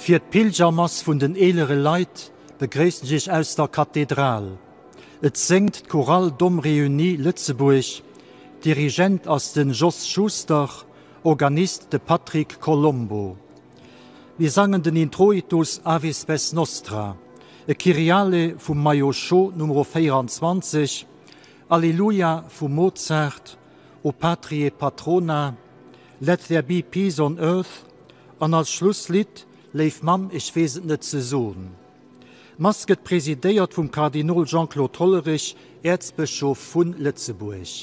Fir d'Pilgermass vun den eelere Leit begréissen ech Iech aus der Kathedral. Et séngt d'Chorale Dom Réunis Lëtzebuerg, Dirigent ass den Jos Schuster, Organist de Patrick Colombo. Mir sangen den Introitus Ave Spes Nostra, e Kyriale vum Maillot Numero 24, Alleluia vum Mozart, O Patriae Patrona, Let there be peace on earth an als Schlusslidd Léif Mamm, ech weess et net ze son. D'Mass gëtt presidéiert vum Kardinol Jean-Claude Hollerich, Äerzbëschof vu Lëtzebuerg.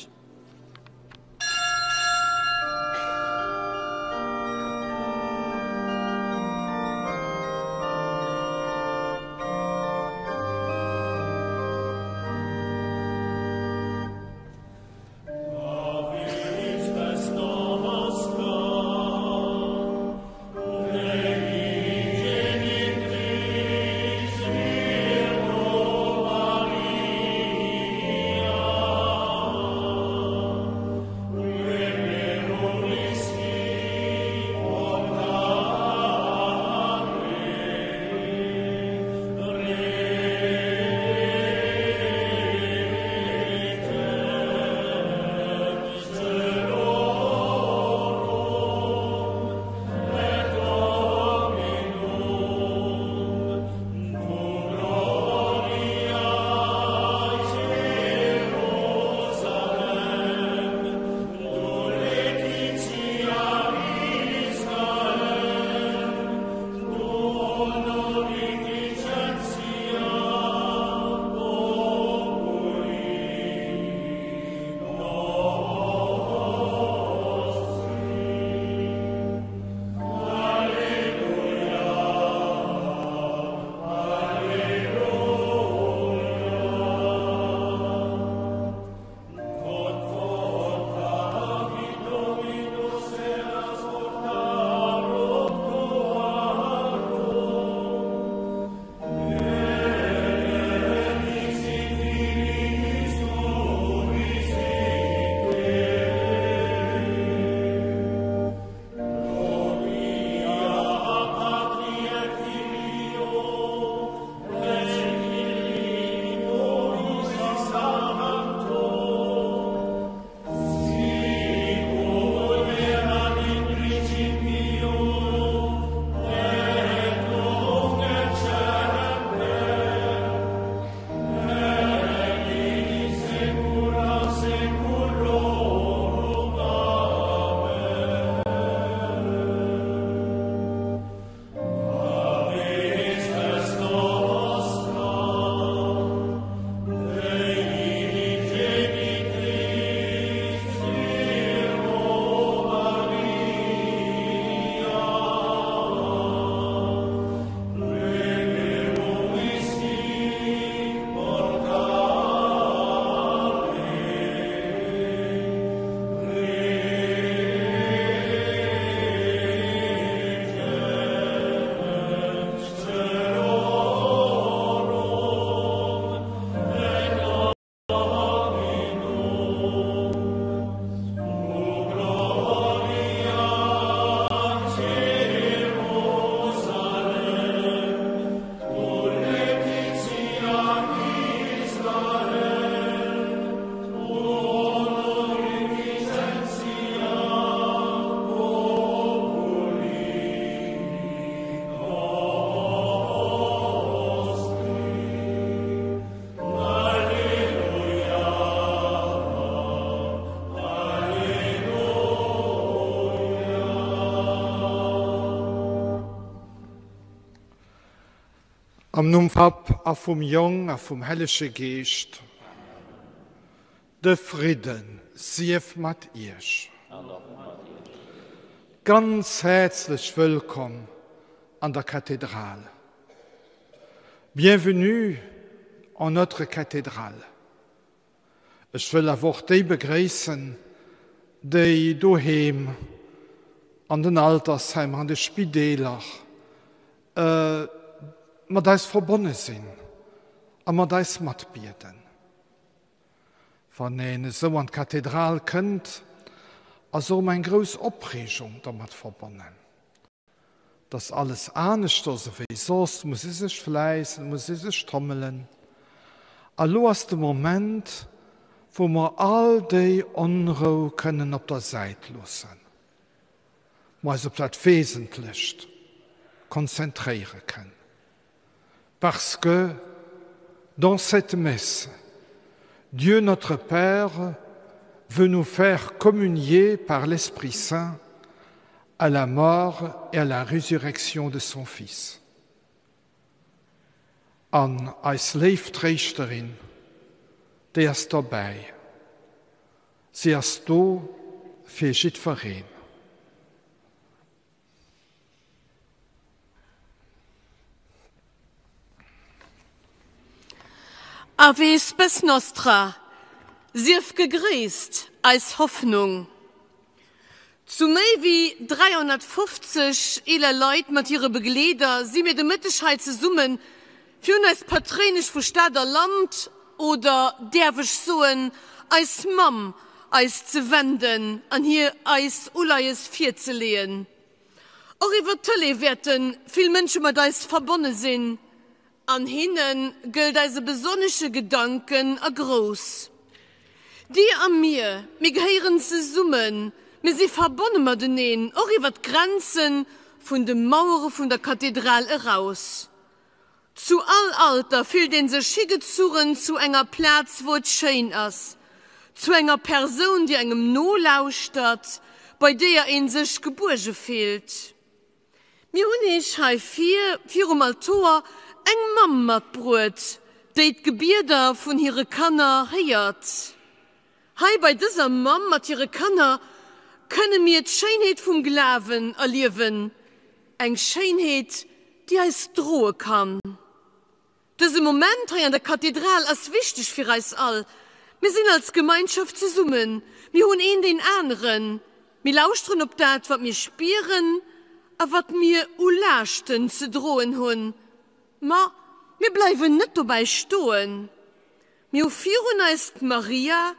Am Numm Papp a vum Jong a vum Hellege Geescht. De Fridden sief mat Iech. Ganz häerzlech wëllkomm an der Kathedral. Bienvenue en notre cathédrale. Ech wëll awer och déi begréissen, déi doheem an den Altersheimer, an de Spideeler mat eis verbonne sinn a mat eis matbieden. Wann een esou an d'Kathedral kënnt, ass och ëmmer eng grouss Opreegung dermat verbonnen. Et ass alles aneschters ewéi soss, et muss ee sech fläissen, et muss ee sech tommelen. A lo ass de Moment, wou mer all déi Onrou kënnen op der Säit loossen, mer eis op dat Wesentlecht konzentréiere kënnen. Parce que dans cette messe, Dieu notre Père veut nous faire communier par l'Esprit Saint à la mort et à la résurrection de son Fils. An eis léif Tréischterin, déi ass derbäi. Si ass do fir jiddwereen. Ave spes nostra, sief gegréisst, eis Hoffnung. Zu méi wéi 350 eeler Leit mat hire Begleeder si mir de Mëtteg hei zesummen, fir un eis Patréinesch vu Stad a Land, oder däerf ech soen, eis Mamm, eis ze wenden an hir eis Uleies virzeleeën. Och iwwer d'Tëlee wäerte vill Mënsche mat eis verbonne sinn. An hinne gëllt eise besonnesche Gedanken a Grouss. Dir a mir, mir gehéieren zesummen, mir si verbonne mateneen, och iwwer d'Grenze vun de Mauere vun der Kathedral eraus. Zu all Alter fillt een sech higezuchen zu enger Plaz wou et schéin ass, zu enger Persoun déi engem nolauschtert, bei deeër een sech gebuerge fillt. Mir hunn iech hei vir virum Altoer eng Mamm matbruet, déi d'Gebieder vun hire Kanner héiert. Hei bei dëser Mamm mat hire Kanner kënne mir d'Schéinheet vum Glawen erliewen, eng Schéinheet, déi eis droe kann. Dëse Moment hei an der Kathedral ass wichteg fir eis all. Mir sinn als Gemeinschaft zesummen, mir hunn een deen aneren, mir lauschteren op dat, wat mir spieren a wat mir u Laaschten ze droen hunn. Ma mir bleiwen net dobäi stoen. Mir hu virun eis d'Maria,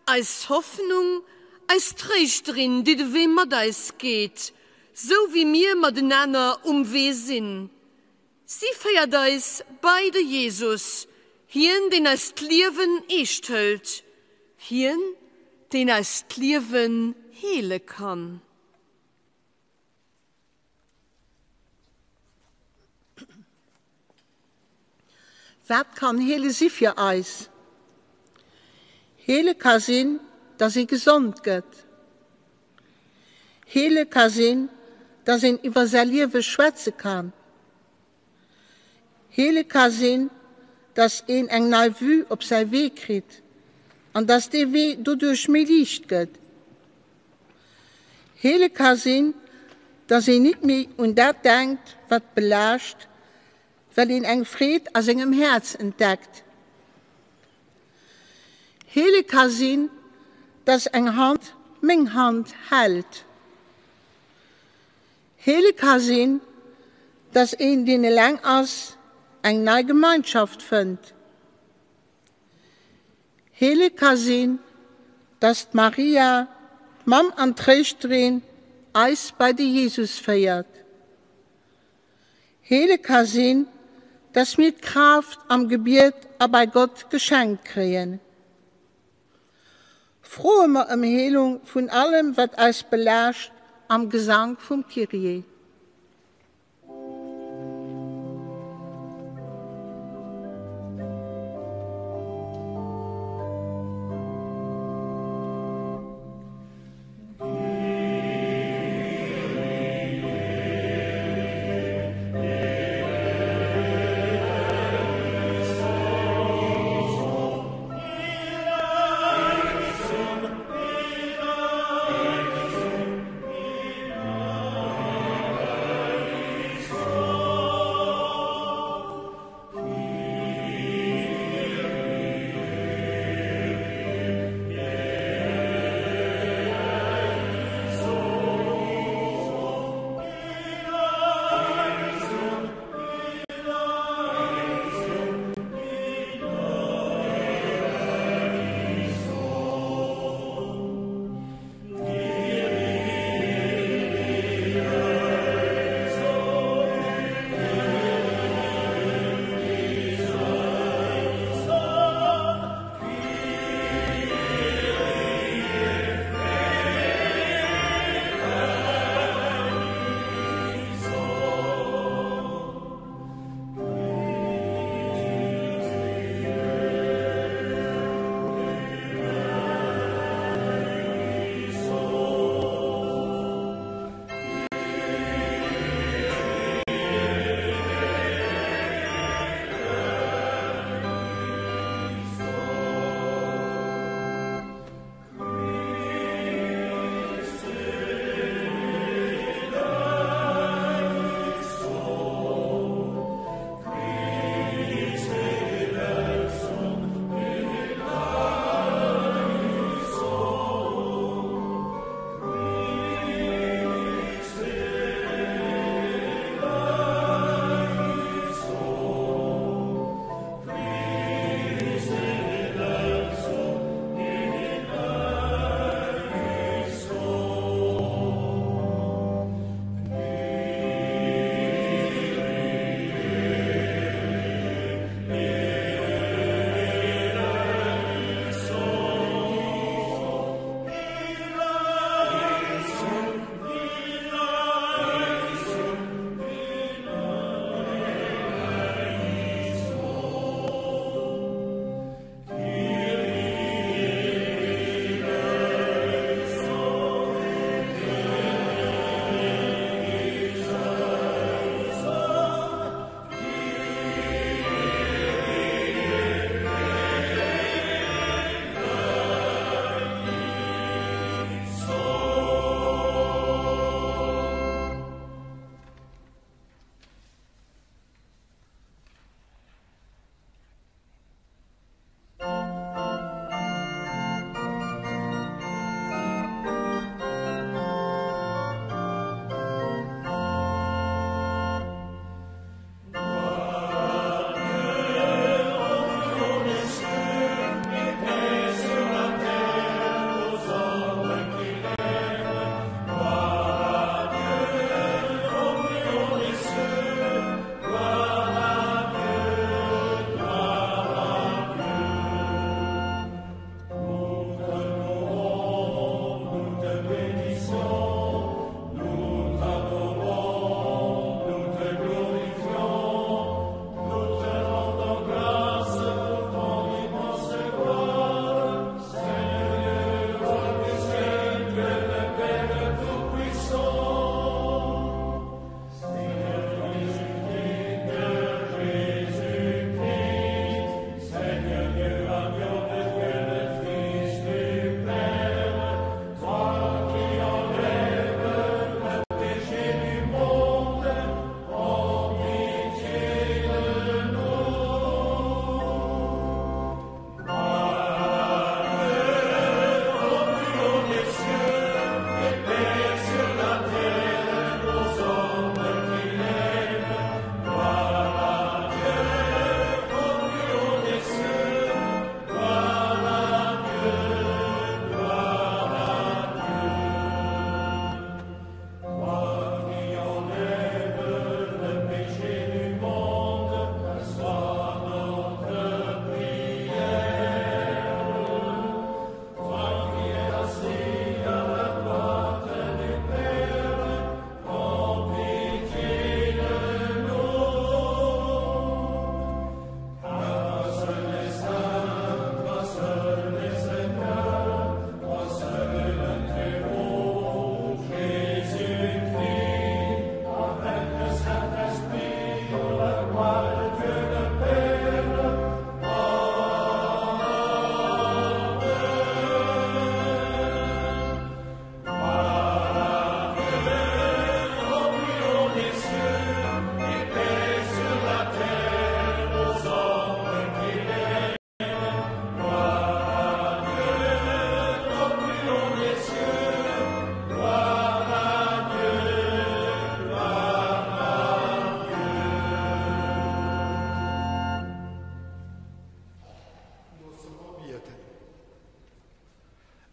eis Hoffnung, eis Tréischterin, déi de Wee mat eis geet, sou wéi mir matenaner um Wee sinn. Si féiert eis bei de Jesus, hien, deen eis d'Liewen eescht hëlt, hien, deen eis d'Liewen heele kann. Wat kann Heele si fir eis? Heele ka sinn, dass ee gesond gëtt. Heele ka sinn, dass een iwwer säi Liewe schwätze kann. Heele ka sinn, dass een eng nei Vue op säi Wee kritt an dass dee Wee doduerch méi liicht gëtt. Heele ka sinn, dass een nit méi un dat denkt, wat belaascht, well een eng Freed a sengem Häerz entdeckt. Heele ka sinn, dass eng Hand meng Hand hält. Heele ka sinn, dass een, deen eleng ass, eng nei Gemeinschaft fënnt. Heele ka sinn, dass d'Maria, d'Mamm an Tréischterin, eis bei de Jesus féiert. Heele ka sinn, dass mir d'Kraaft am Gebiet a bei Gott geschenkt kréien. Froe mer ëm Heelung vun allem, wat eis belaascht, am Gesank vum Kyrie.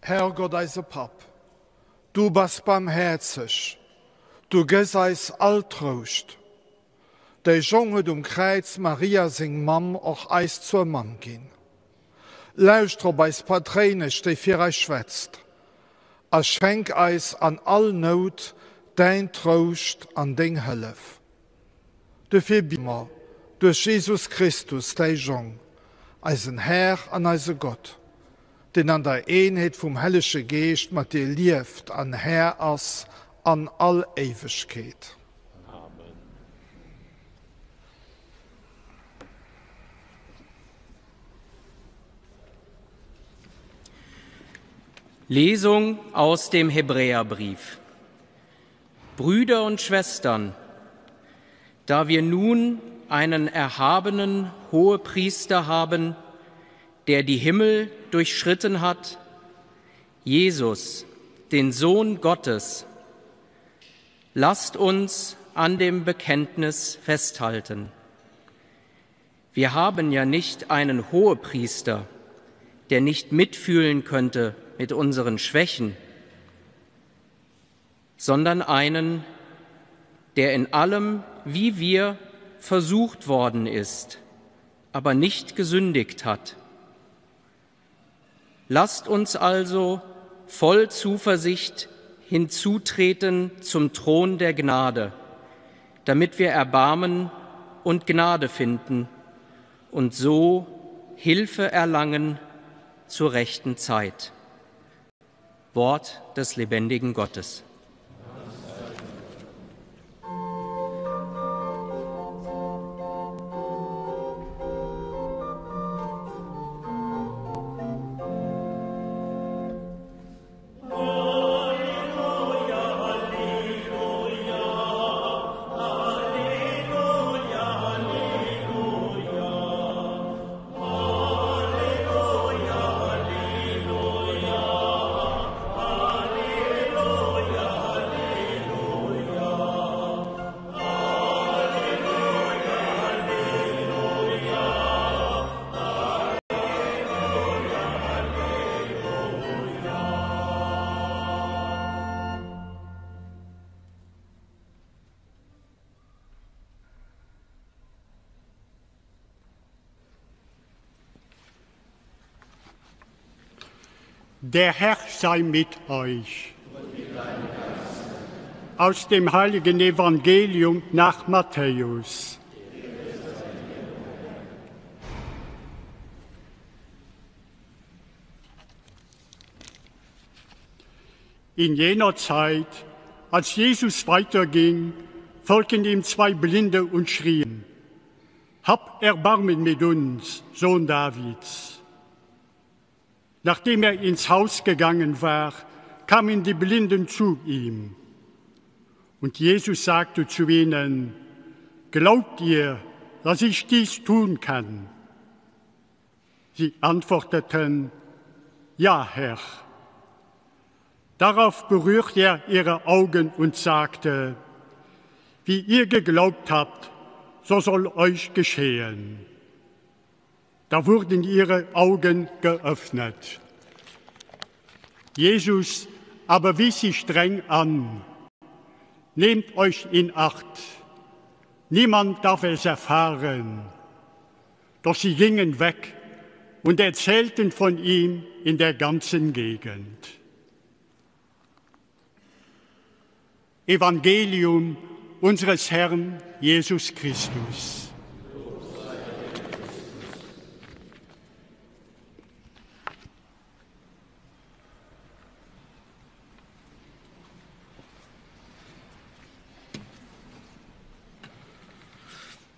Herrgott eise Papp, du bass barmhäerzeg, du gëss eis all Trouscht. Däi Jong huet um Kräiz Maria, seng Mamm, och eis zur Mamm ginn. Lauschter op eis Patréinesch, déi fir eis schwätzt, a schenk eis an all Nout däin Trouscht an deng Hëllef. Duerfir biede mer duerch Jesus Christus, däi Jong, eisen Här an eise Gott, deen an der Eenheet vum Hellege Geescht mat dir lieft an Här ass an all Éiwegkeet. Amen. Lesung aus dem Hebräerbrief. Brüder und Schwestern, da wir nun einen erhabenen Hohepriester haben, der die Himmel durchschritten hat, Jesus, den Sohn Gottes, lasst uns an dem Bekenntnis festhalten. Wir haben ja nicht einen Hohepriester, der nicht mitfühlen könnte mit unseren Schwächen, sondern einen, der in allem, wie wir, versucht worden ist, aber nicht gesündigt hat. Lasst uns also voll Zuversicht hinzutreten zum Thron der Gnade, damit wir Erbarmen und Gnade finden und so Hilfe erlangen zur rechten Zeit. Wort des lebendigen Gottes. Der Herr sei mit euch. Aus dem heiligen Evangelium nach Matthäus. In jener Zeit, als Jesus weiterging, folgten ihm zwei Blinde und schrien: Hab Erbarmen mit uns, Sohn Davids. Nachdem er ins Haus gegangen war, kamen die Blinden zu ihm. Und Jesus sagte zu ihnen, Glaubt ihr, dass ich dies tun kann? Sie antworteten, Ja, Herr. Darauf berührte er ihre Augen und sagte, Wie ihr geglaubt habt, so soll euch geschehen. Da wurden ihre Augen geöffnet. Jesus aber wies sie streng an. Nehmt euch in Acht. Niemand darf es erfahren. Doch sie gingen weg und erzählten von ihm in der ganzen Gegend. Evangelium unseres Herrn Jesus Christus.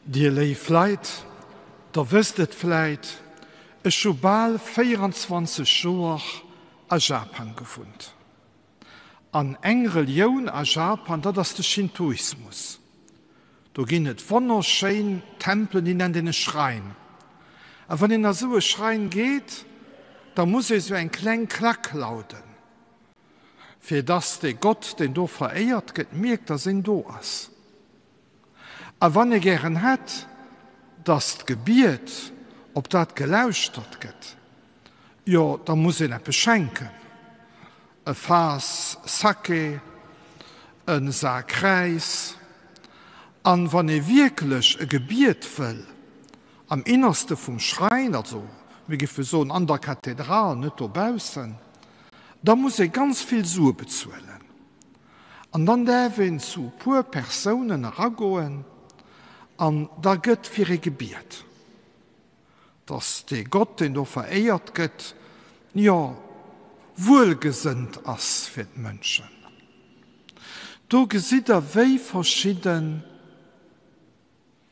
Dir léif Leit, der wësst et vläit, ech hu bal 24 Joer a Japan gewunnt. An eng Relioun a Japan, dat ass de Shintoismus. Do ginn et wonnerschéin Tempelen, déi nennt een e Schräin. A wann een a sou e Schräin geet, da muss ee sou eng kleng Klack lauden, fir dass dee Gott, deen do veréiert gëtt, mierkt, dass een do ass. A wann ee gären hätt, dass d'Gebiet, op dat gelauschtert gëtt, jo, da muss een eppes schenken. E Faass Sake, e Sak Räis. An wann ee wierklech e Gebiet wëll am Innerste vum Schräin, also mir géife soen an der Kathedral, net dobaussen, da muss ee ganz vill Sue bezuelen. An dann däerf een zu puer Persounen eragoen an da gëtt fir ee gebiet, dass dee Gott, deen do veréiert gëtt, jo wuelgesënnt ass fir d'Mënschen. Do gesitt Der, wéi verschidden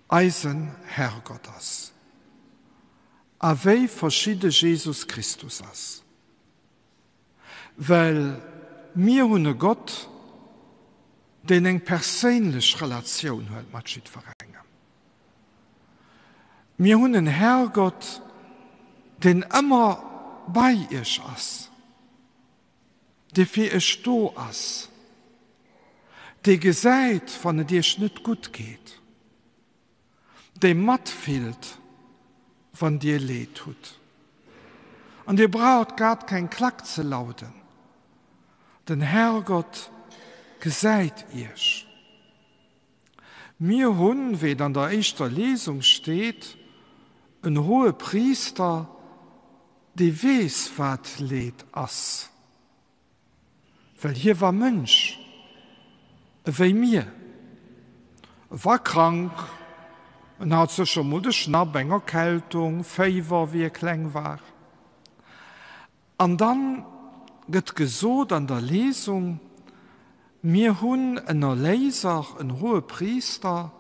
eisen Herrgott ass a wéi verschidde Jesus Christus ass. Well mir hunn e Gott, deen eng perséinlech Relatioun huet mat jiddwerengem. Mir hunn en Herrgott, deen ëmmer bei iech ass, dee fir iech do ass, dee gesäit, wann et iech net gutt geet. Dee matfillt, wann dir Leed hutt. An dir braucht grad keng Klack ze lauden, den Herrgott gesäit iech. Mir hunn, wéi et an der éischter Lesung steet, en hohe Priister, dee weess, wat Leed ass. Well hie war Mënsch ewéi mir. E war krank, en hat sécher mol de Schnapp, eng Erkältung, Féiwer, wéi e kleng war. An dann gëtt gesot an der Lesung, Mir hunn en Erléiser, en Hohepriister,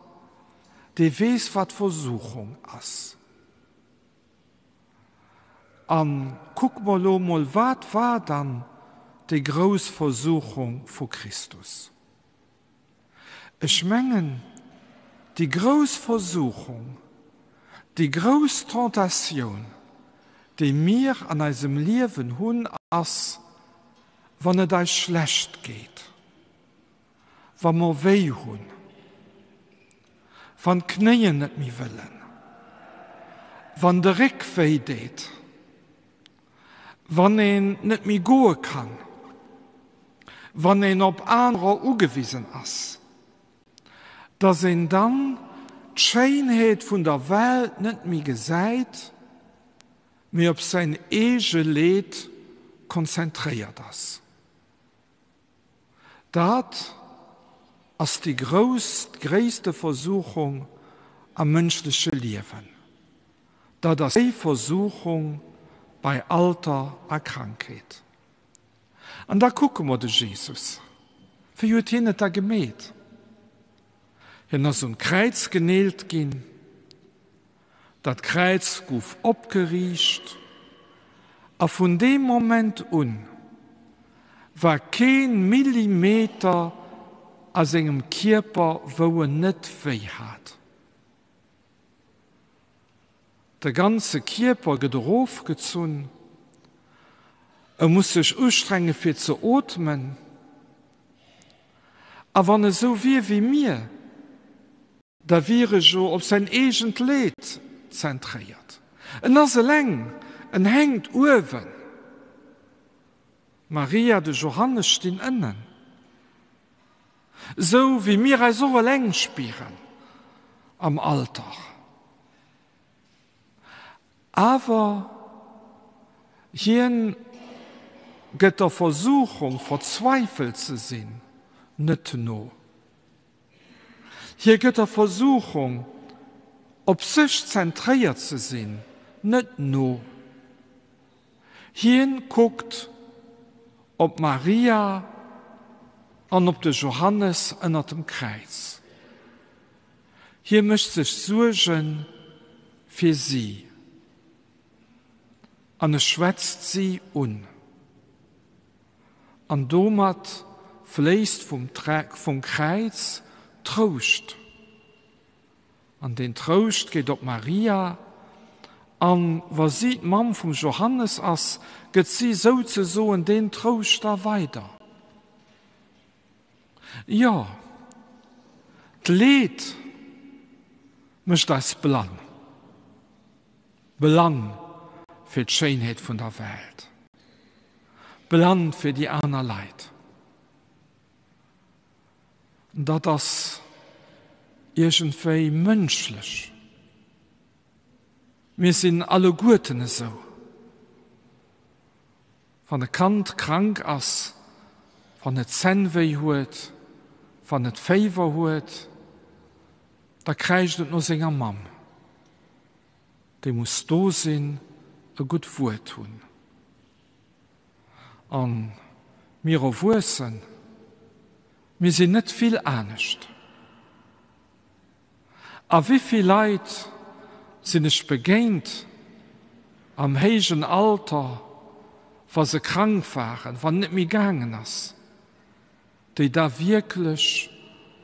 dee weess, wat Versuchung ass. An kucke mer elo emol, wat war dann déi grouss Versuchung vu Christus? Ech mengen, déi grouss Versuchung, déi grouss Tentatioun, déi mir an eisem Liewen hunn, ass, wann et eis schlecht geet, wa mer wéi hunn, wann d'Knéien net méi wëllen, wann de Réck wéi deet, wann een net méi goe kann, wann een op anerer ugewisen ass, dass een dann d'Schéinheet vun der Welt net méi gesäit, mee op säin eege Leed konzentréiert ass. Dat ass déi grouss, gréisste Versuchung am mënschleche Liewen. Dat ass déi Versuchung bei Alter a Krankheet. An da kucke mer de Jesus. Wéi huet hien et da gemeet? Hien ass un d'Kräiz geneelt ginn. Dat Kräiz gouf opgeriicht a vun deem Moment un war kee Millimeter a sengem Kierper wou en net wéi hat. De ganze Kierper gëtt erofgezunn, e muss sech ustrenge fir ze ootmen a wann e sou wier wéi mir, Da wier e jo op säin eegent Leed zentréiert. En ass eleng, en hänkt uewen. D'Maria, de Johannes stinn ënnen. Esou wéi mir eis och eleng spieren am Alter. Awer hien gëtt der Versuchung, verzweifelt ze sinn, net no. Hie gëtt der Versuchung, op sech zentréiert ze sinn, net no. Hien kuckt op d'Maria an op de Johannes ënnert dem Kräiz. Hie mécht sech Suerge fir si an e schwätzt si un. An domat fléisst vum vum Kräiz Trouscht. An deen Trouscht geet op Maria, an wa si d'Mamm vum Johannes ass, gëtt si souzesoen deen Trouscht da weider. Jo, d'Leed mécht eis blann. Blann fir d'Schéinheet vun der Welt. Blann fir déi aner Leit. Dat ass iergendwéi mënschlech. Mir sinn alleguerten esou. Wann e Kand krank ass, wann et Zänn wéi huet, wann et Féiwer huet, da kräischt et no senger Mamm. Déi muss do sinn, e gutt Wuert hunn. A mir Erwuessen, mir sinn net vill anescht. A wéivill Leit sinn ech begéint am héijen Alter, wa se krank waren, wann et net méi gaangen ass, déi da wierklech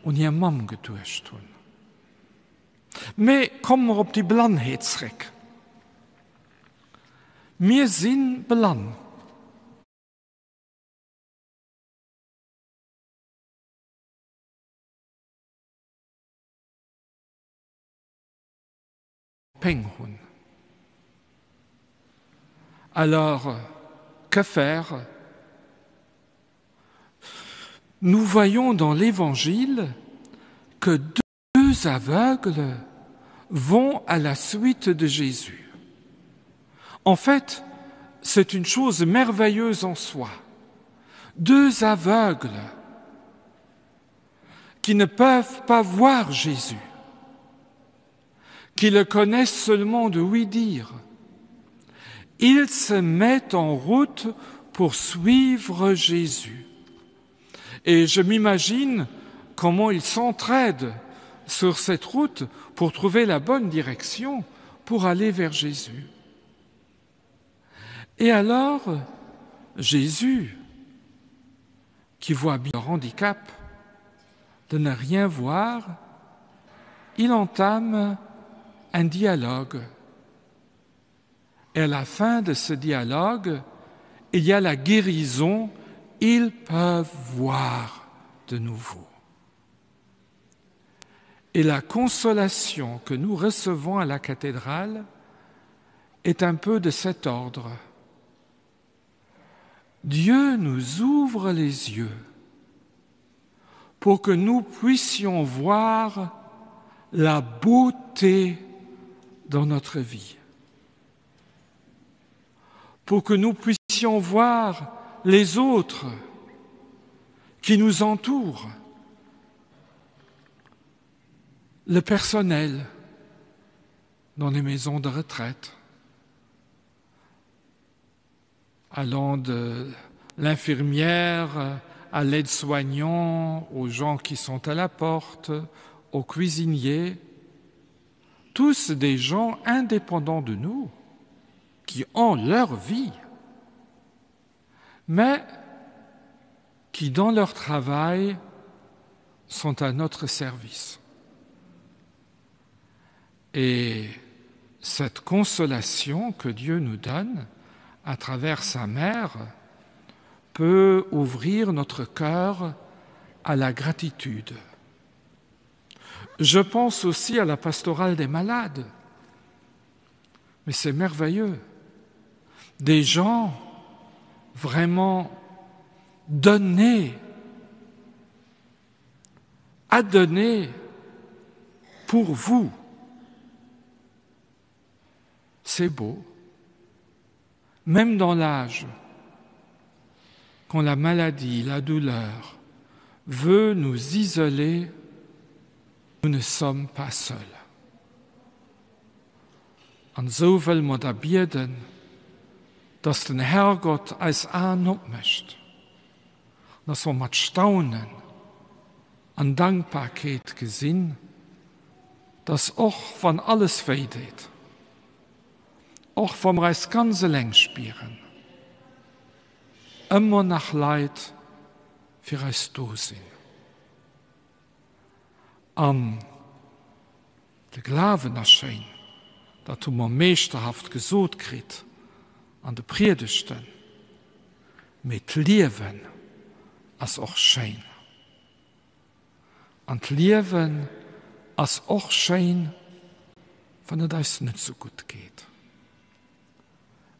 un hir Mamm geduecht hunn. Mee komme mer op déi Blannheet zréck. Mir si blann. Péng hunn. Alors, que faire? Nous voyons dans l'Évangile que deux aveugles vont à la suite de Jésus. En fait, c'est une chose merveilleuse en soi. Deux aveugles qui ne peuvent pas voir Jésus, qui le connaissent seulement de oui dire. Ils se mettent en route pour suivre Jésus. Et je m'imagine comment ils s'entraident sur cette route pour trouver la bonne direction pour aller vers Jésus. Et alors, Jésus, qui voit bien leur handicap de ne rien voir, il entame un dialogue. Et à la fin de ce dialogue, il y a la guérison, ils peuvent voir de nouveau. Et la consolation que nous recevons à la cathédrale est un peu de cet ordre. Dieu nous ouvre les yeux pour que nous puissions voir la beauté dans notre vie, pour que nous puissions voir les autres qui nous entourent, le personnel dans les maisons de retraite, allant de l'infirmière à l'aide-soignant, aux gens qui sont à la porte, aux cuisiniers, tous des gens indépendants de nous, qui ont leur vie, mais qui dans leur travail sont à notre service. Et cette consolation que Dieu nous donne à travers sa mère peut ouvrir notre cœur à la gratitude. Je pense aussi à la pastorale des malades. Mais c'est merveilleux. Des gens vraiment donnés, adonnés pour vous. C'est beau. Même dans l'âge, quand la maladie, la douleur veut nous isoler, nous ne sommes pas seuls. An esou wëlle mer da bieden, dass den Herrgott eis Aen opmécht, an dass mer mat Staunen an Dankbarkeet gesinn, dass och wann alles wéi deet, och wa mer eis ganz eleng spieren, ëmmer nach Leit fir eis do sinn. An de Glawen ass schéin, dat hu mer meeschterhaft gesot kritt an de Priedegten, mee d'Liewen ass och schéin. An d'Liewen ass och schéin, wann et eis net sou gutt geet.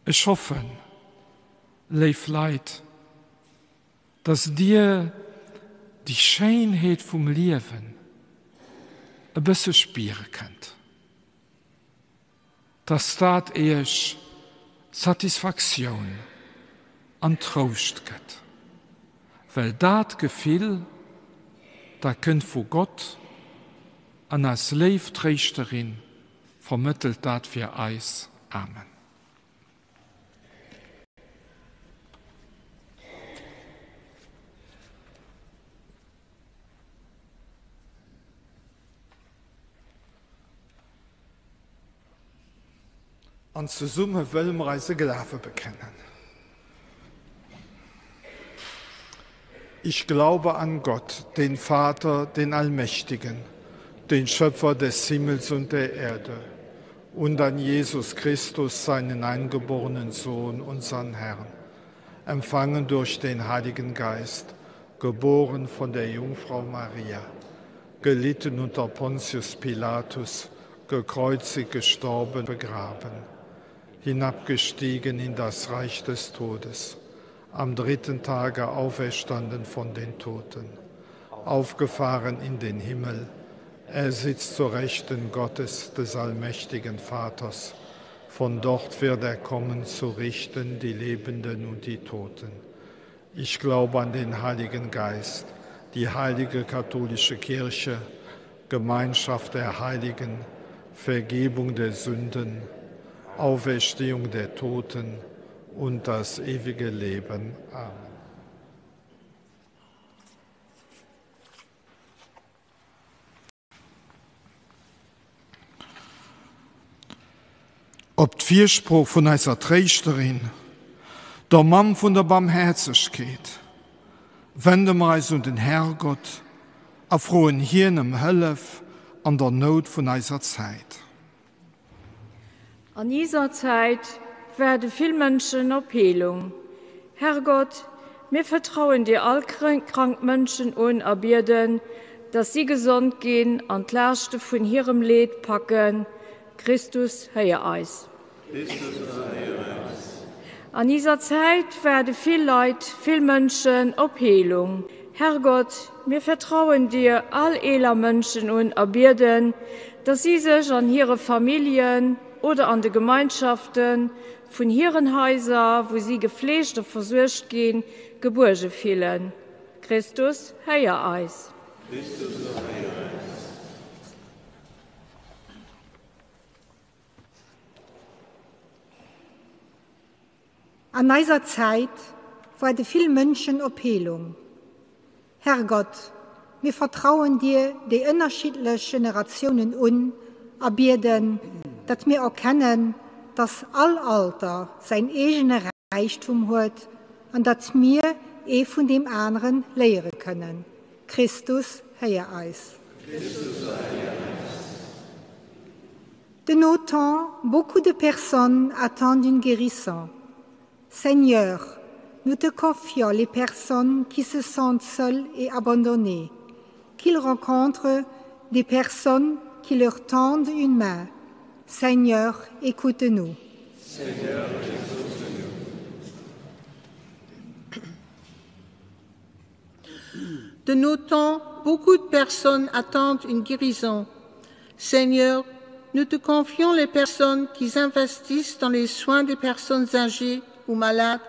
Ech hoffen, léif Leit, Dass dir déi Schéinheet vum Liewen e bësse spiere kënnt. Dass dat Iech Satisfaktioun an Trouscht gëtt, well dat Gefill, dat kënnt vu Gott an eis léif Tréischterin vermëttelt dat fir eis. Amen. An zesumme wëlle mer eise Glawe bekennen. Ich glaube an Gott, den Vater, den Allmächtigen, den Schöpfer des Himmels und der Erde, und an Jesus Christus, seinen eingeborenen Sohn, unseren Herrn, empfangen durch den Heiligen Geist, geboren von der Jungfrau Maria, gelitten unter Pontius Pilatus, gekreuzigt, gestorben, begraben, hinabgestiegen in das Reich des Todes, am dritten Tage auferstanden von den Toten, aufgefahren in den Himmel, er sitzt zur Rechten Gottes des allmächtigen Vaters. Von dort wird er kommen zu richten die Lebenden und die Toten. Ich glaube an den Heiligen Geist, die heilige katholische Kirche, Gemeinschaft der Heiligen, Vergebung der Sünden, Auferstehung der Toten und das ewige Leben. Amen. Op d'Firsprooch vun eiser Tréischterin, der Mamm vun der Barmhäerzegkeet, wende mer eis un den Herrgott a froen hien ëm Hëllef an der Nout vun eiser Zäit. An iser Zäit waarde vill Mënschen op Heelung. Herrgott, mir vertrauen dir all krank Mënschen un a bieden, dass si gesond ginn an d'Laaschte vun hirem Leed packen. Christus, héier eis. Christus, erhéier eis. An iser Zäit waarde vill Leit, vill Mënschen op Heelung. Herrgott, mir vertrauen dir all eeler Mënschen un a bieden, dass si sech an hire Familljen oder an de Gemeinschafte vun hiren Haiser, wou si gefleegt a versuergt ginn, gebuerge fillen. Christus, héier eis. Christus, erhéier eis. An eiser Zäit waarde vill Mënschen op Heelung. Herrgott, mir vertrauen dir déi ënnerschiddlech Generatiounen un a bieden, datt mir erkennen, datt all Alter säin eegene Räichtum huet an datt mir ee vun deem anere léiere kënnen. Christus, héier eis. Christus, erhéier eis. De nos temps, beaucoup de personnes attendent une guérison. Seigneur, nous te confions les personnes qui se sentent seules et abandonnées, qu'ils rencontrent des personnes qui leur tendent une main. Seigneur, écoute-nous. Seigneur, écoute-nous. De nos temps, beaucoup de personnes attendent une guérison. Seigneur, nous te confions les personnes qui investissent dans les soins des personnes âgées ou malades,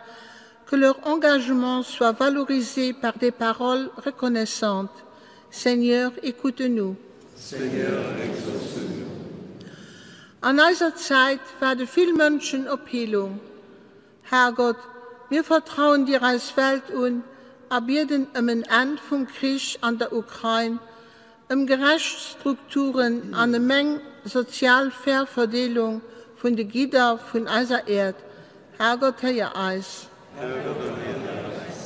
que leur engagement soit valorisé par des paroles reconnaissantes. Seigneur, écoute-nous. Seigneur, exauce-nous. An eiser Zäit waarde vill Mënschen op Heelung. Herrgott, mir vertrauen dir eis Welt un a bieden ëm en Enn vum Krich an der Ukrain, ëm gerecht Strukturen an ëm eng sozial fair Verdeelung vun de Gidder vun eiser Äerd. Herrgott, héier eis. Herrgott, erhéier eis.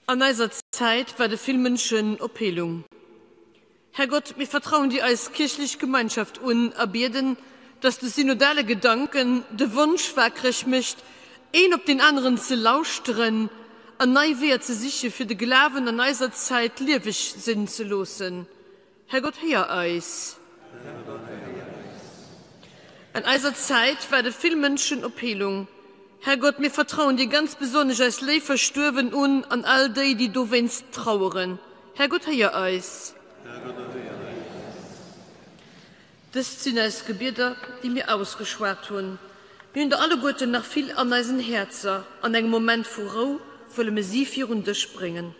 An eiser Zäit waarde vill Mënschen op Heelung. Herrgott, mir vertrauen dir eis kierchlech Gemeinschaft un a bieden, dass de synodale Gedanken de Wonsch waakreg mécht, een op deen aneren ze lauschteren an nei Weeër ze siche fir de Glawen an eiser Zäit lieweg sinn ze loossen. Herrgott, héier eis. Herrgott, héier eis. An eiser Zäit waarde vill Mënschen op Heelung. Herrgott, mir vertrauen dir ganz besonnesch eis léif Verstuerwen un an all déi, déi dowéinst traueren. Herrgott, héier eis. Herrgott, erhéier eis. Dëst sinn eis Gebieder, déi mir ausgeschwat hunn. Mir hunn der alleguerten nach vill an eisen Häerzer. An engem Moment vu Rou wëlle mir si virun dech bréngen.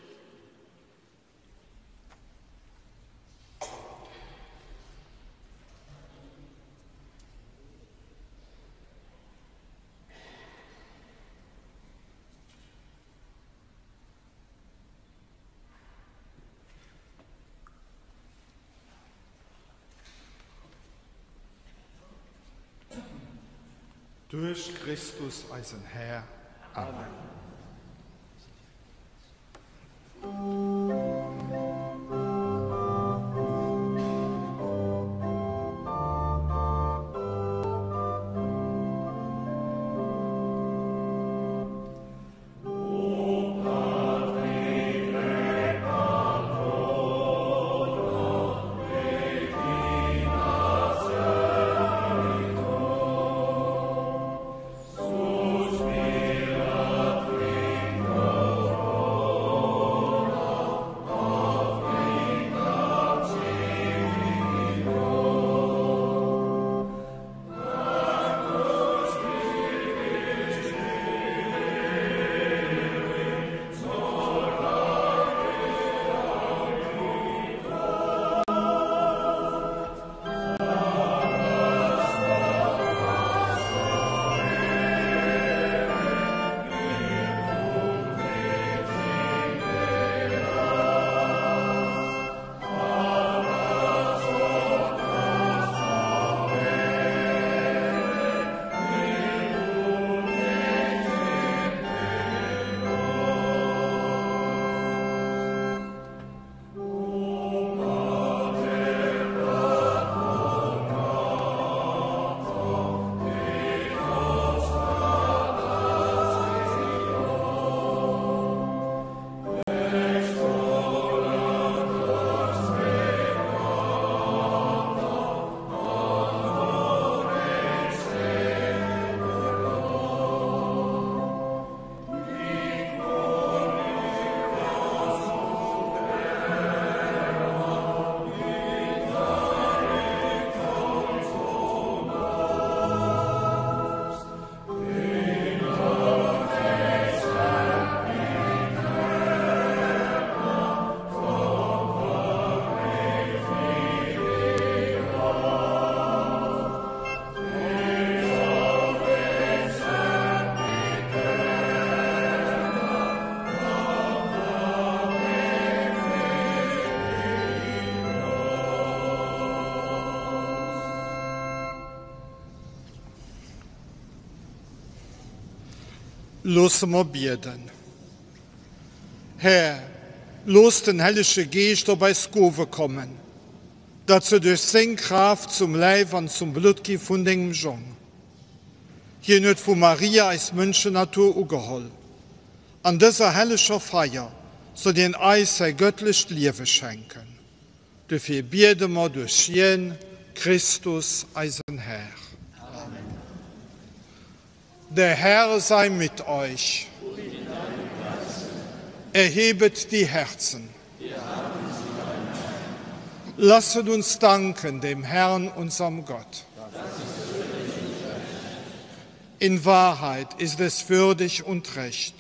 Duerch Christus eisen Här. Amen. Loosse mer bieden. Här, looss den Hellege Geescht op eis Gowe kommen, datt se duerch seng Kraaft zum Läif an zum Blutt gi vun dengem Jong. Hien huet vu Maria eis Mënschennatur ugeholl. An dëser helleger Feier soll hien eis säi gëttlecht Liewe schenken. Dofir biede mer duerch hien, Christus, eisen Här. Amen. Der Herr sei mit euch. Erhebet die Herzen. Lasset uns danken dem Herrn, unserem Gott. In Wahrheit ist es würdig und recht,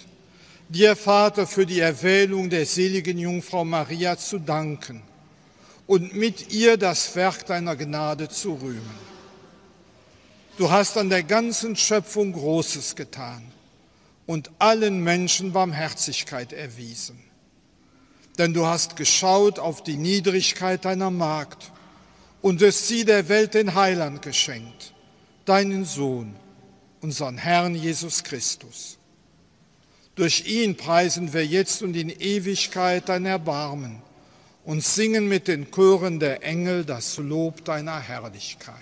dir, Vater, für die Erwählung der seligen Jungfrau Maria zu danken und mit ihr das Werk deiner Gnade zu rühmen. Du hast an der ganzen Schöpfung Großes getan und allen Menschen Barmherzigkeit erwiesen. Denn du hast geschaut auf die Niedrigkeit deiner Magd und es sie der Welt den Heiland geschenkt, deinen Sohn, unseren Herrn Jesus Christus. Durch ihn preisen wir jetzt und in Ewigkeit dein Erbarmen und singen mit den Chören der Engel das Lob deiner Herrlichkeit.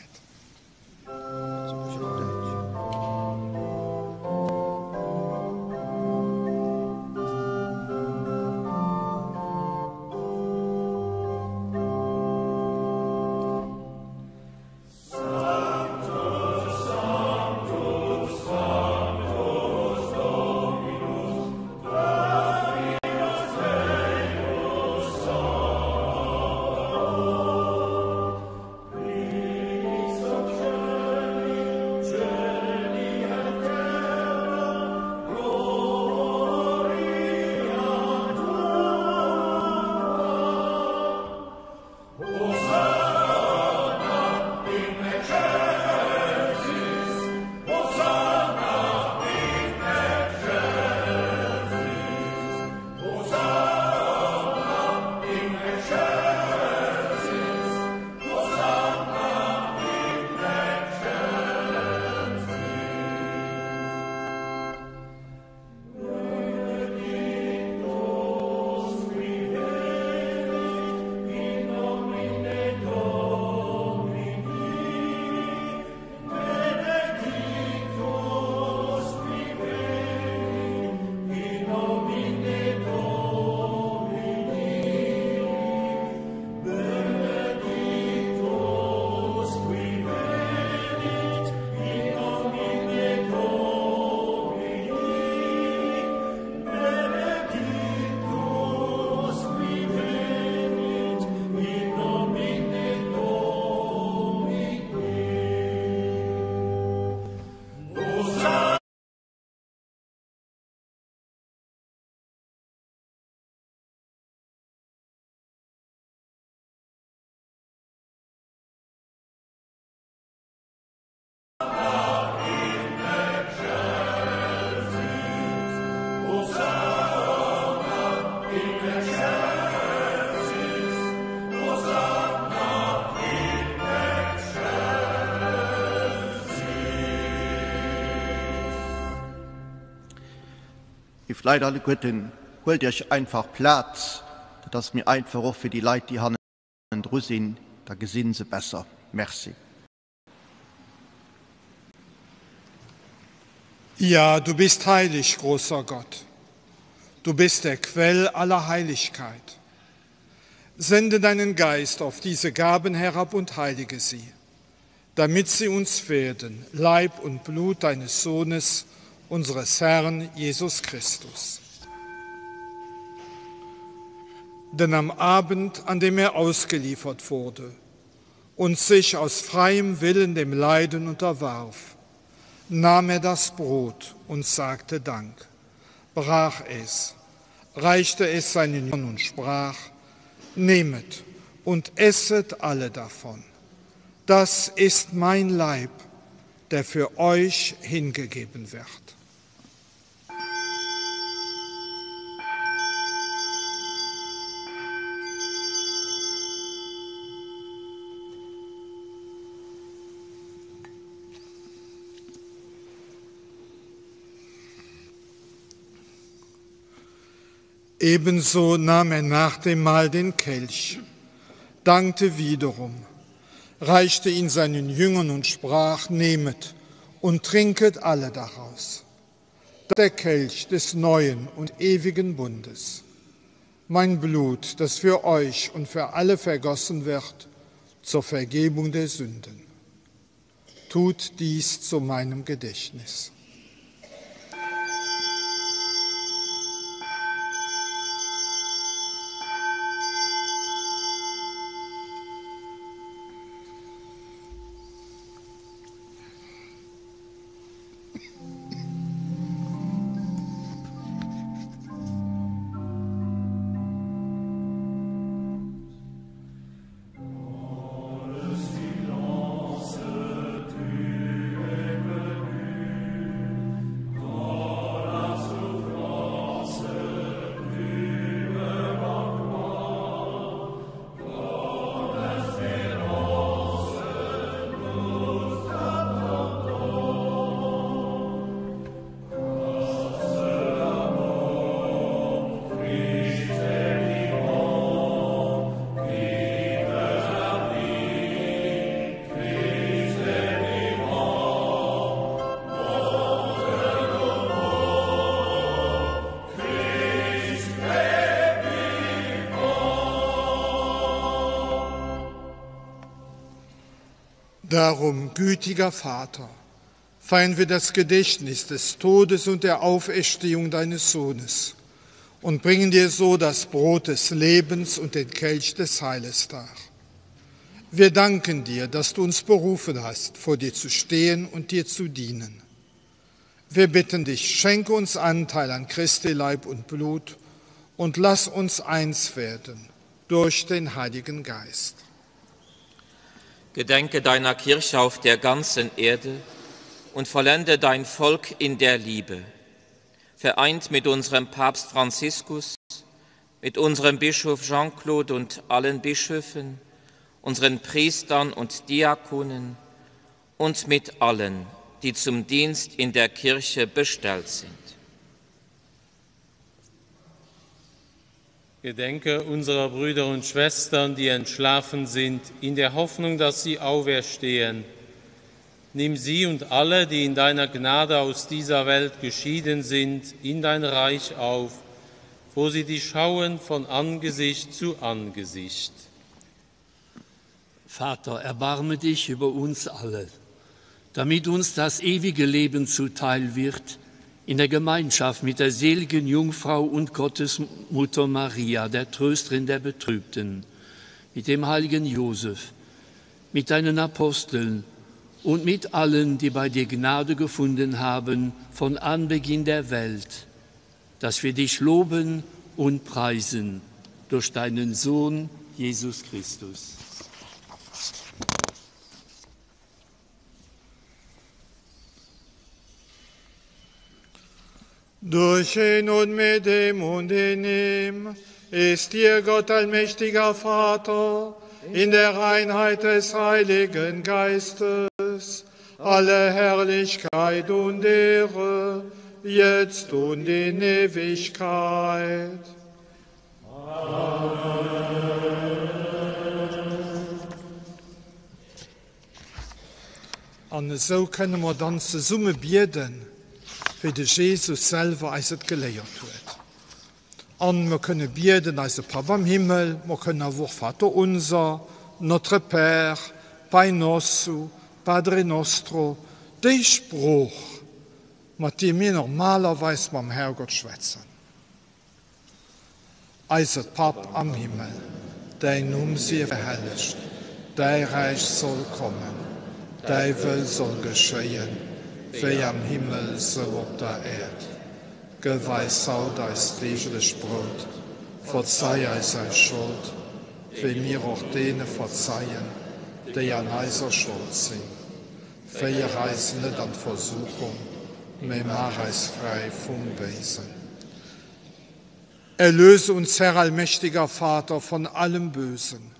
Léif Leit alleguerten, huelt Iech einfach Plaz, dat ass méi einfach och fir déi Leit, déi hannendru sinn, da gesi se besser. Merci. Ja, du bist heilig, großer Gott. Du bist der Quell aller Heiligkeit. Sende deinen Geist auf diese Gaben herab und heilige sie, damit sie uns werden, Leib und Blut deines Sohnes, unseres Herrn Jesus Christus. Denn am Abend, an dem er ausgeliefert wurde und sich aus freiem Willen dem Leiden unterwarf, nahm er das Brot und sagte Dank, brach es, reichte es seinen Jüngern und sprach, Nehmet und esset alle davon. Das ist mein Leib, der für euch hingegeben wird. Ebenso nahm er nach dem Mahl den Kelch, dankte wiederum, reichte ihn seinen Jüngern und sprach, Nehmet und trinket alle daraus. Der Kelch des neuen und ewigen Bundes. Mein Blut, das für euch und für alle vergossen wird, zur Vergebung der Sünden. Tut dies zu meinem Gedächtnis. Darum, gütiger Vater, feiern wir das Gedächtnis des Todes und der Auferstehung deines Sohnes und bringen dir so das Brot des Lebens und den Kelch des Heiles dar. Wir danken dir, dass du uns berufen hast, vor dir zu stehen und dir zu dienen. Wir bitten dich, schenke uns Anteil an Christi Leib und Blut und lass uns eins werden durch den Heiligen Geist. Gedenke deiner Kirche auf der ganzen Erde und vollende dein Volk in der Liebe. Vereint mit unserem Papst Franziskus, mit unserem Bischof Jean-Claude und allen Bischöfen, unseren Priestern und Diakonen und mit allen, die zum Dienst in der Kirche bestellt sind. Gedenke unserer Brüder und Schwestern, die entschlafen sind, in der Hoffnung, dass sie auferstehen. Nimm sie und alle, die in deiner Gnade aus dieser Welt geschieden sind, in dein Reich auf, wo sie dich schauen von Angesicht zu Angesicht. Vater, erbarme dich über uns alle, damit uns das ewige Leben zuteil wird, in der Gemeinschaft mit der seligen Jungfrau und Gottesmutter Maria, der Trösterin der Betrübten, mit dem heiligen Josef, mit deinen Aposteln und mit allen, die bei dir Gnade gefunden haben von Anbeginn der Welt, dass wir dich loben und preisen durch deinen Sohn Jesus Christus. Durch ihn und mit ihm und in ihm ist dir Gott allmächtiger Vater in der Reinheit des Heiligen Geistes alle Herrlichkeit und Ehre. jetzt und in Ewigkeit. Amen. An esou kënne mer dann zesumme bieden, wéi de Jesus selwer eis et geléiert huet. An mer kënne bieden, Eise Papp am Himmel, mer kënnen awer och Vater unser, Notre Père, Pai nosso, Padre nostro, déi Sprooch, mat deer mir normalerweis mam Herrgott schwätzen. Eise Papp am Himmel, däin Numm sief gehellegt, däi Räich soll kommen, däi Wëll soll geschéien, wéi am Himmel sou op der Äerd. Gëff eis haut eist deeglech Brout, verzei eis eis Schold, wéi mir och deene verzeien, déi an eiser Schold sinn. Féier eis net an d'Versuchung, mä maach eis fräi vum Béisen. Erlöse uns, Herr allmächtiger Vater, von allem Bösen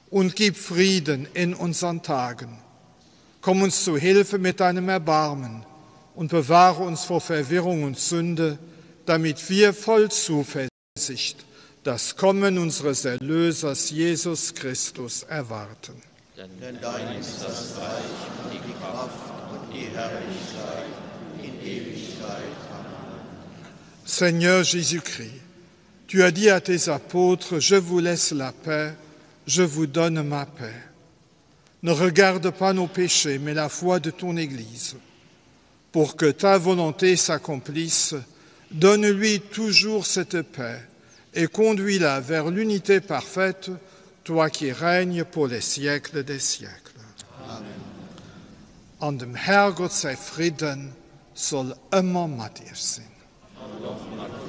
und gib Frieden in unseren Tagen. Komm uns zu Hilfe mit deinem Erbarmen und bewahre uns vor Verwirrung und Sünde, damit wir voll Zuversicht das Kommen unseres Erlösers Jesus Christus erwarten. Denn dein ist das Reich und die Kraft und die Herrlichkeit in Ewigkeit. Amen. Seigneur Jésus-Christ, tu as dit à tes apôtres, je vous laisse la paix, je vous donne ma paix. Ne regarde pas nos péchés, mais la foi de ton Église. Pour que ta volonté s'accomplisse, donne-lui toujours cette paix et conduis-la vers l'unité parfaite, toi qui règnes pour les siècles des siècles. Amen. An dem Herrgott säi Fridden soll ëmmer mat iech sinn. An och mat iech.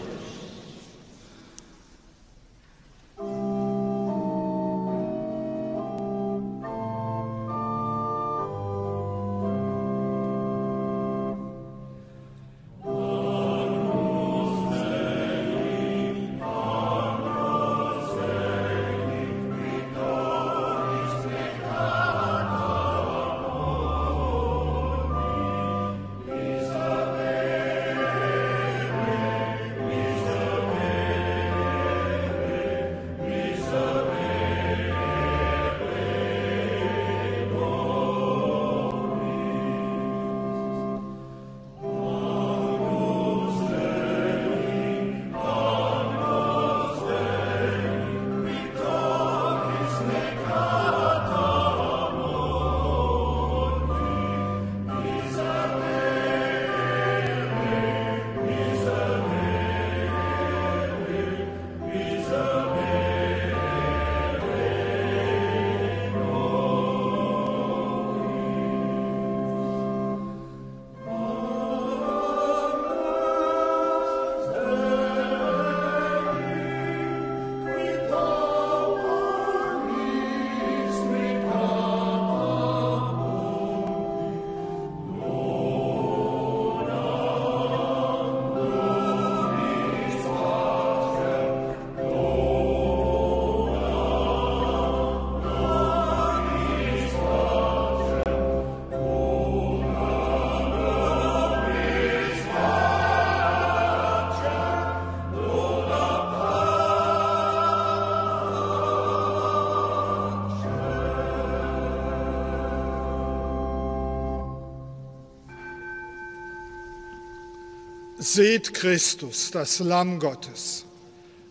Seht Christus, das Lamm Gottes.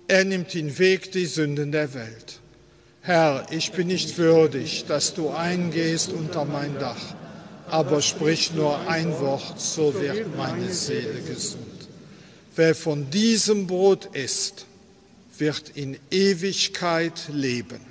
Er nimmt hinweg die Sünden der Welt. Herr, ich bin nicht würdig, dass du eingehst unter mein Dach, aber sprich nur ein Wort, so wird meine Seele gesund. Wer von diesem Brot isst, wird in Ewigkeit leben.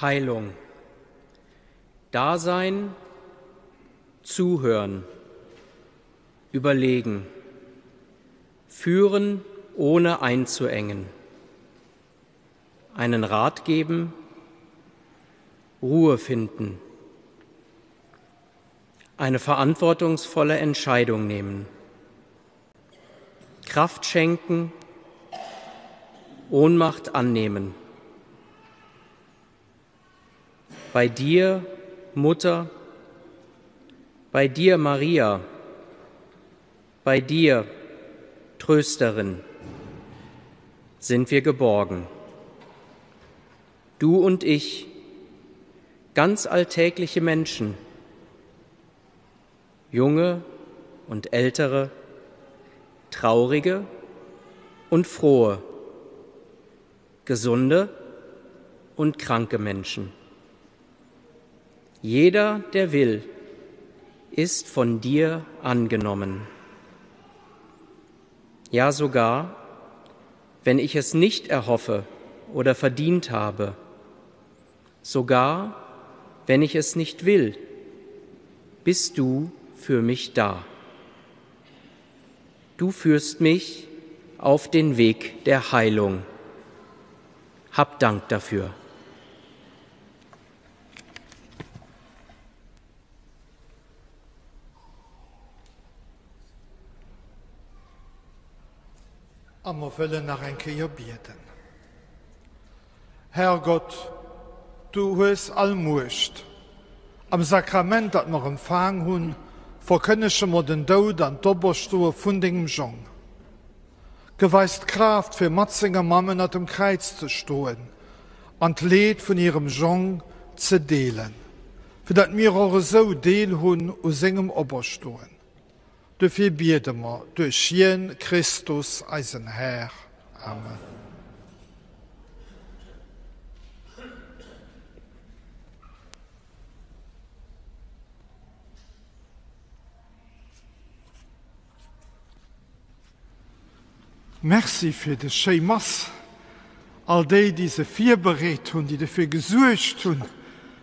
Heilung. Dasein, zuhören, überlegen, führen ohne einzuengen, einen Rat geben, Ruhe finden, eine verantwortungsvolle Entscheidung nehmen, Kraft schenken, Ohnmacht annehmen. Bei dir, Mutter, bei dir, Maria, bei dir, Trösterin, sind wir geborgen. Du und ich, ganz alltägliche Menschen, junge und ältere, traurige und frohe, gesunde und kranke Menschen. Jeder, der will, ist von dir angenommen. Ja sogar, wenn ich es nicht erhoffe oder verdient habe, sogar wenn ich es nicht will, bist du für mich da. Du führst mich auf den Weg der Heilung. Hab Dank dafür. A mer wëllen nach eng Kéier bieden. Herrgott, du hues all Muecht. Am Sakrament, dat mer empfaang hunn, verkënnege mer den Doud an d'Operstoe vun dengem Jong. Gëff eis d'Kraaft, fir mat senger Mamm ënnert dem Kräiz ze stoen an d'Leed vun hirem Jong ze deelen, fir datt mir och esou Deel hunn u sengem Operstoen. Dofir biede mer duerch hien, Christus, eisen Här. Amen. Merci fir des schéi Mass. All déi, déi se virbereet hunn, déi dofir gesuergt hunn,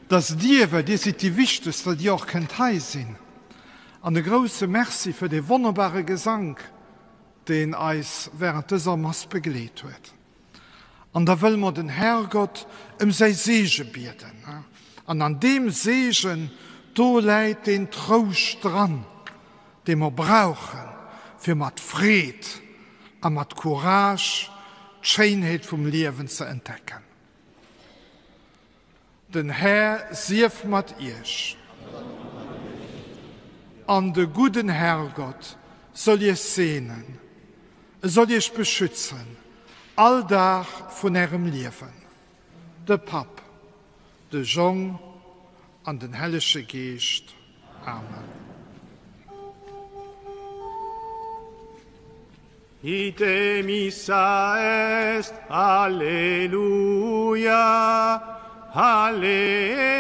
dass Dir, well Dir sidd déi Wichtegst, well Dir och kënnt hei sinn. An e grouse Merci fir dee wonnerbare Gesank, deen eis während dëser Mass begleet huet. An da wëlle mer den Herrgott ëm säi Seege bieden. An an deem Seegen, do läit deen Trouscht dran, dee mer brauchen, fir mat Freed a mat Courage d'Schéinheet vum Liewen ze entdecken. Den Här sief mat iech. An de gudden Herrgott soll iech seenen, e soll iech beschützen all Dag vun ärem Liewen, de Papp, de Jong an den Hellege Geescht. Amen. Ite missa est, Alleluia, Alleluia.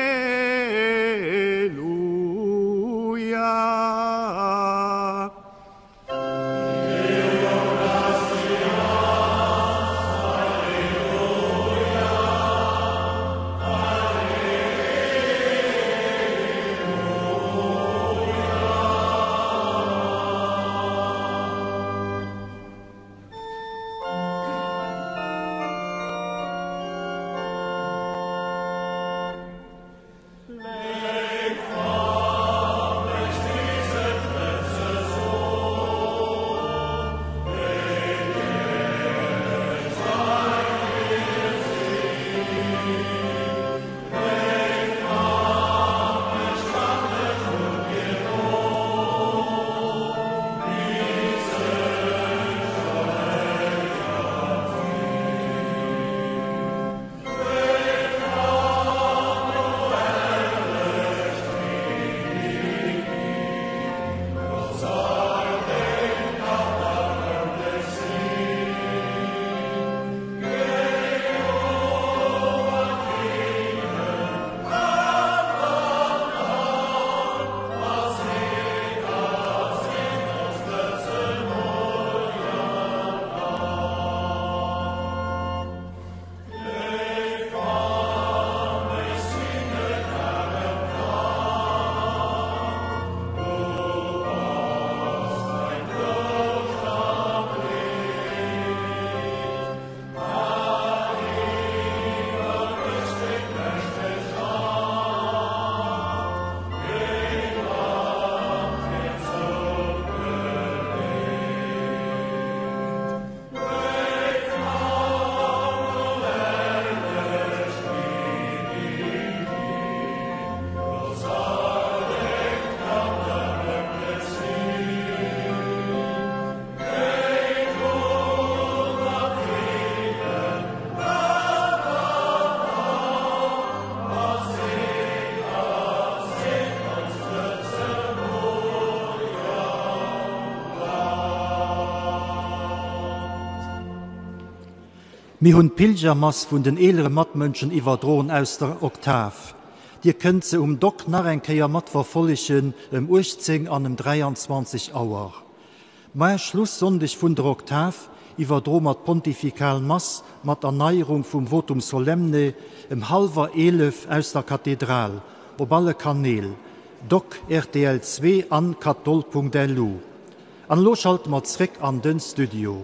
Mir hunn d'Pilgermass vun den eelere Matmënschen iwwerdroen aus der Oktav. Dir kënnt se um Dock nach eng Kéier matverfollegen ëm 18 an ëm 23 Auer. Mar, Schluss-Sonndeg vun der Oktav, iwwerdroe mer d'Pontifikal Mass mat Erneierung vum Votum solemne ëm hallwer 11 aus der Kathedral, op alle Kanäl, Doc, rtl 2 an katholl.lu. An elo schalte mer zréck an den Studio.